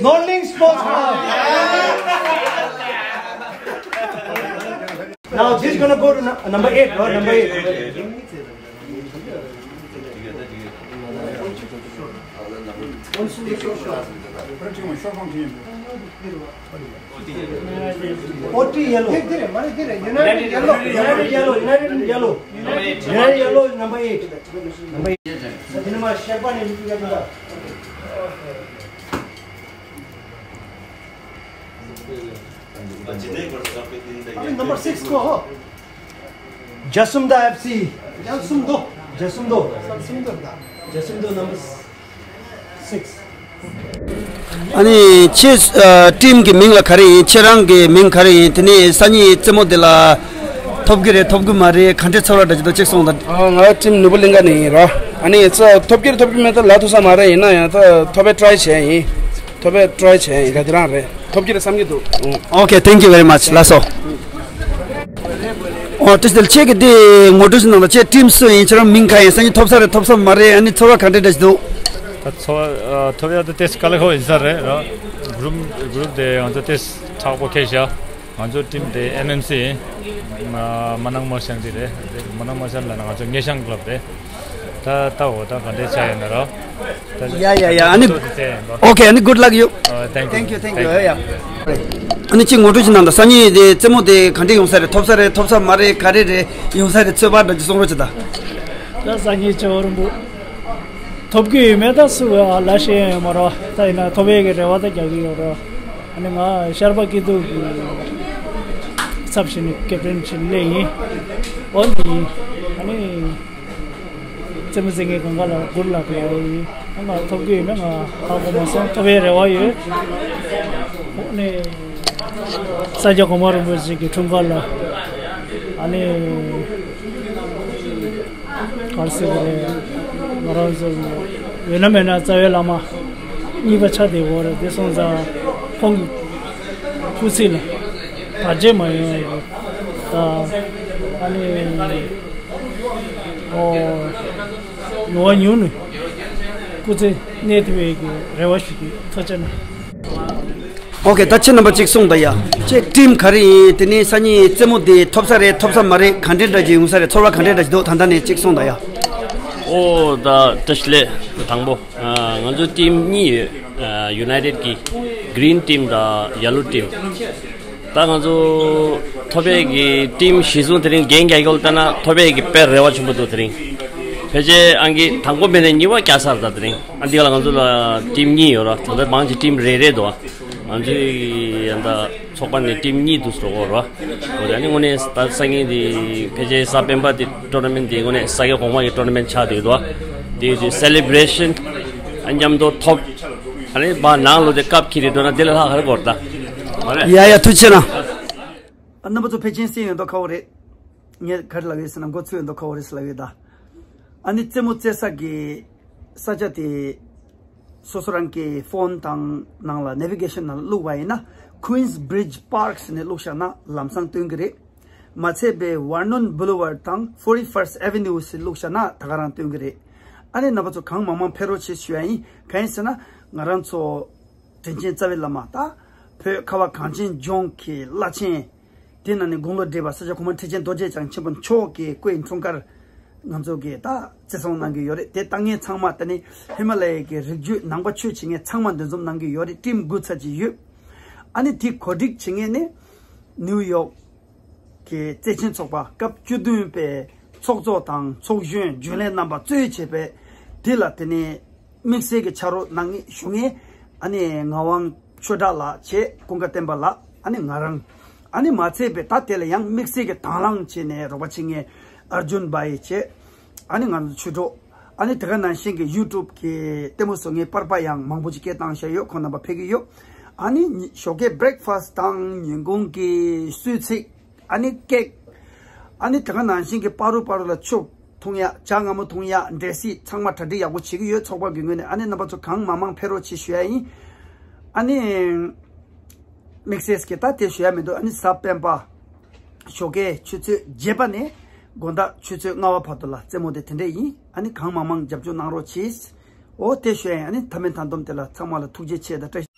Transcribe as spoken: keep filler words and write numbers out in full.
Norlink Sports Club. Now this is gonna go to nu- number eight, or number eight. Forty yellow. United yellow, United yellow, United yellow. United yellow is number eight. Number eight. Number six ko ho. Jasumda F C. Jasumdo. Jasumdo. Jasumdo number six. ཨ་ནི་ཁྱེད་ཨ་ཊིམ་གི་མིང་ལ་ག་རེ་ཡིན། ཁྱེད་རང་གི་མིང་ག་རེ་ཡིན། དེ་ནས་སང་ཉིན་རྩེད་མོ་དེ་ལ་ཐོབ་གི་རེད་ཐོབ་གི་མ་རེད། ག་འདྲའི་ཚོར་བ་འདྲ་ཅིག་འདུག་ཅིག་གསུངས་དང་། ཨ་ང་ཊིམ་ནུབ་བུ་གླིང་ག་ནས་ཡིན་ར། ཨ་ནི་ཚ་ཐོབ་གི་རེད་ཐོབ་གི་མེད་ད་ལབ་ཐུབ་ས་མ་རེད། ཡིན་ན་ཡང་ད་ཐོབ་པའི་ཊ་རའི་བྱས་ཡིན། ཐོབ་པའི་ཊ་རའི་བྱས་ཡིན། ག་དེ་རང་རེད། ཐོབ་གི་རེད་བསམ་གི་འདུག་ཨུ། Okay, thank you very much. ལགས་སོ། ཨོ་དེ་ལ་ཁྱེད་ཀྱི་དེ་ངོ་སྤྲོད་ཞིག་གནང་དང་། ཁྱེད་ཊིམ་སུ་ཡིན། ཁྱེད་རང་མིང་ག་ཡིན། སང་ཉིན་ཐོབ་ས་རེད་ཐོབ་ས་མ་རེད། ཨ་ནི་ཚོར་བ་ག་འདྲ་འདྲ་ཞིག་འདུག་ད་ཚོར་བ་ཨ་ཐོབ་ཡག་དེ་ཏོག་ཙམ་དཀའ་ལས་ཁག་ཡིན་ས་རེད་ར། གུ་རུབ་གུ་རུབ་དེ་ང་ཚོ་ཏོག་ཙམ་དྲག་པོ་ཁེལ་ཤག་ང་ཚོ་ཊིམ་དེ་ཨེམ་ཨེམ་སི་ཡིན། མ་མ་ནང་མོ་ཤང་དེ་རེད། མ་ནང་མོ་ཤང་ལ་ན་ང་ཚོ་ངེ་ཤང་ཀླབ་རེད། ད་ལྟ་འོ་ད་ག་འདྲས་ཆགས་ཡོད་ན་རོ། ད་ཡ་ཡ་ཡ། ཨ་ནི་ཚོ་དེ་ཚེ་ཡིན་པ། Okay, ཨ་ནི་good luck you. ཨ། Thank you, thank you, thank you. ཡ་ཡ། ཨ་ནི་ཅིག་ངོ་སྤྲོད་ཅིག་གནང་དང་། སང་ཉིན་དེ་རྩེད་མོ་དེ་ག་འདྲས་ཡོང་ས་རེད། ཐོབ་ས་རེད་ཐོབ་ས་མ་རེད། ག་རེ་རེད་ཡོང་ས་རེད། ཚོད་དཔག་འདྲ་ཅིག་གསུང་རོགས་བྱེད་དང་། ད་སང་ཉིན་ཆེ་བོ་རིང་པོ་ཐོབ་གི་ཡོད་མེད་ད་སུ་ལ་ཤེས་ཡོད་མ་རོ། ད་ཡིན་ན་ཐོབ་ཡས་ཀྱི་རེ་བ་ད་རྒྱག་གི་ཡོད་རོ། ཨ་ནི་ང་ཤར་པ་སྐྱིད་སྡུག་གི་ཚབ་བྱས་ནས་ཀེབ་ཊན་ཅིག་སླེབས་ཡིན། འོ་འདི་ཡིན། ཨ་ནི། རྩེད་མོ་རྩེ་མཁན་གང་ག་ལ་གུར་ལ་གི་ཡོད་ཡིན། ང་ཐོབ་གི་ཡོད་མེད་ང་ཧ་གོ་མ་སོང་། ཐོབ་པའི་རེ་བ་ཡོད། ཨ་ནི་ས་སྐྱ་གོང་མ་རིན་པོ་ཆེ་གི་འཁྲུངས་སྐར་ལ་ཨ་ནི་ག་རེ་ཟེར་དགོས་རེད། ང་རང་ཚོ་ཡོད་ན་མེད་ན་རྩ་བའི་བླ་མ་གཉིས་པ་ཆགས་བསྡད་ཡོད་རེད། དེ་སོང་ཙང་ཁོང་གི་སྐུ་ཚེ་ལ་བར་ཆད་མ་ཡོང་ཡོད་ད། ཨ་ནི། ཨོ། ཡོང་བ་ཉུང་ནས་སྐུ་ཚེ་གནས་ཐུབ་པའི་གི་རེ་བ་ཞུ་གི། ཐུགས་རྗེ་གནང་། Okay, ད་ཁྱེད་རྣམ་པ་གཅིག་གསུངས་དང་ཡ། ཁྱེད་ཊིམ་ག་རེ་ཡིན། དེ་ནས་སང་ཉིན་རྩེད་མོ་དེ་ཐོབ་ས་རེད་ཐོབ་ས་མ་རེད། ག་འདྲས་འདྲ་ཅིག་ཡོང་ས་རེད། ཚོར་བ་ག་འདྲས་འདྲ་ཅིག་འདུག་ད་ལྟ་ནས་གཅིག་གསུངས་དང་ཡ། ཨོ་ད་བཀྲ་ཤིས་བདེ་ལེགས། དང་པོ་ང་ཚོ་ཊིམ་གཉིས་ཡོད། ཡུ་ནའི་ཊེཌ་གི་གྷི་རིན་ཊིམ་དང་ཡེ་ལོ་ཊིམ། ད་ང་ཚོ་ཐོབ་པའི་གི་ཊིམ་གཞི་བཟུང་དེ་རིང་རྒན་རྒྱ་སྐྱོར་ལྟ་ན་ཐོབ་པའི་གི་དཔེ་རེ་བ་ཆེན་པོ་འདུག་དེ་རིང་ཕལ་ཆེར་ཨང་ཀི་དང་པོ་མེད་ནས་གཉིས་པ་རྒྱག་ས་རེད། ད་དེ་རིང་ཨ་འདི་ག་ལ་ང་ཚོ་ལ་ཊིམ་གཉིས་ཡོད་ར། ད་ལྟ་མང་ཆེ་ཊིམ་རེ་རེ་འདུག་ང་ཚོའི་ཡ་ད་ཚོགས་པ་ནས་ཊིམ་གཉིས་འདུག་ཟེར་གོ་ར། འོ་དེ་ནི་དངོས་གནས་ད་སང་ཉིན་འདི་ཕལ་ཆེར་གཟའ་སྤེན་པ་འདི་ཊོར་ན་མེན་ཊི་འདི་དངོས་གནས་ས་སྐྱ་གོང་མ་གི་ཊོར་ན་མེན་ཊི་ཆགས་བསྡད་འདུག་དེ་དུས་སེ་ལེ་བྷི་རེ་ཤན་ཨ་མཉམ་དུ་ཐོབ། ཨ་ནི་མ་ནང་ལོགས་དེ་སྐབས་ཁྱེར་རེ་འགྲོ་ན་དེ་ལས་ལྷག་ག་རེ་དགོས་རེད་ད། ཡ་ཡ་ཐུགས་རྗེ་གནང་། ཨ་རྣམ་པ་ཚོ་ཕལ་ཆེར་གསན་ཡོད་མདོག་ཁ་པོ་རེད། ངས་ག་རེ་ལབ་ཡོད་ཟེར་ན་མགོ་ཚོས་ཡོད་མདོག་ཁ་པོ་རེད་ཟེར་ལབ་ཡོད་ད། ཨ་ནི་རྩེད་མོ་རྩེ་ས་གི་ས་ཆ་དེ་སོ་སོ་རང་གི་ཕོན་དང་ནང་ལ་ནེ་བི་གེ་ཤན་ནང་བླུགས་པ་ཡིན་ན་Queens Bridge Park ཟེར་ནས་བླུགས་བཞག་ན་ལམ་སང་སྟོན་གི་རེད། མ་ཚད་པའི་Vernon Boulevard དང་Forty First Avenue ཟེར་བླུགས་བཞག་ན་ད་ག་རང་སྟོན་གི་རེད། ཨ་ནི་རྣམ་པ་ཚོ་གང་མང་མང་ཕེབས་རོགས་བྱེད་ཞུ་ཡ་ཡིན། གང་ཡིན་ཟེར་ན་ང་རང་ཚོ་དྲིན་ཅན་རྩ་བའི་བླ་མ་ད་བོད་ཁ་བ་གངས་ཅན་ལྗོངས་ཀྱི་བླ་ཆེན། དེ་ནང་ནས་དགུང་ལོ་བགྲེས་པ་ས་སྐྱ་གོང་མ་ཁྲི་ཆེན་རྡོ་རྗེ་འཆང་ཆེན་པོ་མཆོག་གི་སྐུའི་འཁྲུངས་སྐར་ང་ཚོ་གིས་ད་བརྩི་སྲུང་གནང་གི་ཡོད་རེད། དེ་ལྟ་མཁན་ཚང་མ་ད་ནི་ཧི་མ་ལ་ཡའི་གི་རི་རྒྱུད་ནང་པ་ཆོས་བྱེད་མཁན་ཚང་མ་འདུ་འཛོམས་གནང་གི་ཡོད་རེད། ཊིམ་དགུ་ཚར་གཅིག་ཡོད། ཨ་ནི་དེ་གོ་སྒྲིག་བྱེད་མཁན་ནི་ནིའུ་ཡོག་གི་བརྩེ་ཆེན་ཚོགས་པ་སྐབས་བཅུ་བདུན་པའི་ཚོགས་གཙོ་དང་ཚོགས་གཞོན་རྒྱུན་ལས་རྣམ་པ་གཙོས་བྱས་པའི་དེ་ལ་དེ་ནི་དམིགས་བསལ་གྱི་ཕྱག་རོགས་གནང་མཁན་ཞུ་མཁན་ཨ་ནི་ངག་དབང་ཆོས་གྲགས་ལགས་བྱས། ཀུན་དགའ་བསྟན་པ་ལགས། ཨ་ནི་ང་རང་། ཨ་ནི་མ་ཚད་པའི་ད་དེ་ལ་ཡང་དམིགས་བསལ་གྱི་དང་བླངས་བྱས་ནས་རོགས་པ་བྱེད་མཁན་ཨར་ཇུན་བྷའི་བྱས། ཨ་ནི་ང་ཚོ་ཆོས་གྲོགས། ཨ་ནི་དེ་ག་ནང་བཞིན་གྱི་ཡུ་ཊུབ་གི་ལྟད་མོ་བཟོ་མཁན་པར་པ་ཡང་མང་པོ་ཅིག་སྐད་བཏང་བཞག་ཡོད། ཁོང་རྣམ་པ་ཕེབས་ཀྱི་ཡོད། ཨ་ནི་ཉི་ཞོགས་ཀའི་བྷི་རེག་ཕ་སི་དང་ཉིན་གུང་གི་གསོལ་ཚིགས། ཨ་ནི་ཀེག་ཨ་ནི་དེ་ག་ནང་བཞིན་གྱི་བར་དུ་བར་དུ་ལ་ཆུ་འཐུང་ཡ། ཇ་མངར་མོ་འཐུང་ཡ། འབྲས་སིལ་ཚང་མ་གྲ་སྒྲིག་ཡག་པོ་བྱེད་ཀྱི་ཡོད། ཚོགས་པ་གི་ངོས་ནས། ཨ་ནི་རྣམ་པ་ཚོ་གང་མང་མང་ཕེབས་རོགས་བྱེད་ཞུ་ཡ་ཡིན། ཨ་ནི་དམིགས་བསལ་གྱི་ད་དེ་ཞུ་ཡ་མི་འདུག་ཨ་ནི་གཟའ་སྤེན་པ་ཞོགས་ཀའི་ཆུ་ཚོད་བརྒྱད་པ་ནས་དགོང་དག་ཆུ་ཚོད་ལྔ་པ་བར་དུ་ལ་རྩེད་མོ་དེ་དེ་འདྲས་ཡིན། ཨ་ནི་གང་མང་མང་རྒྱབ་སྐྱོར་གནང་རོགས་གྱིས། འོ་དེ་ཞུ་ཡ་ཡིན། ཨ་ནི་མཐའ་མའི་མཐའ་སྡོམ་དེ་ལ་ཚང་མ་ལ་ཐུགས་རྗེ་ཆེ་དང་བཀྲ་ཤིས།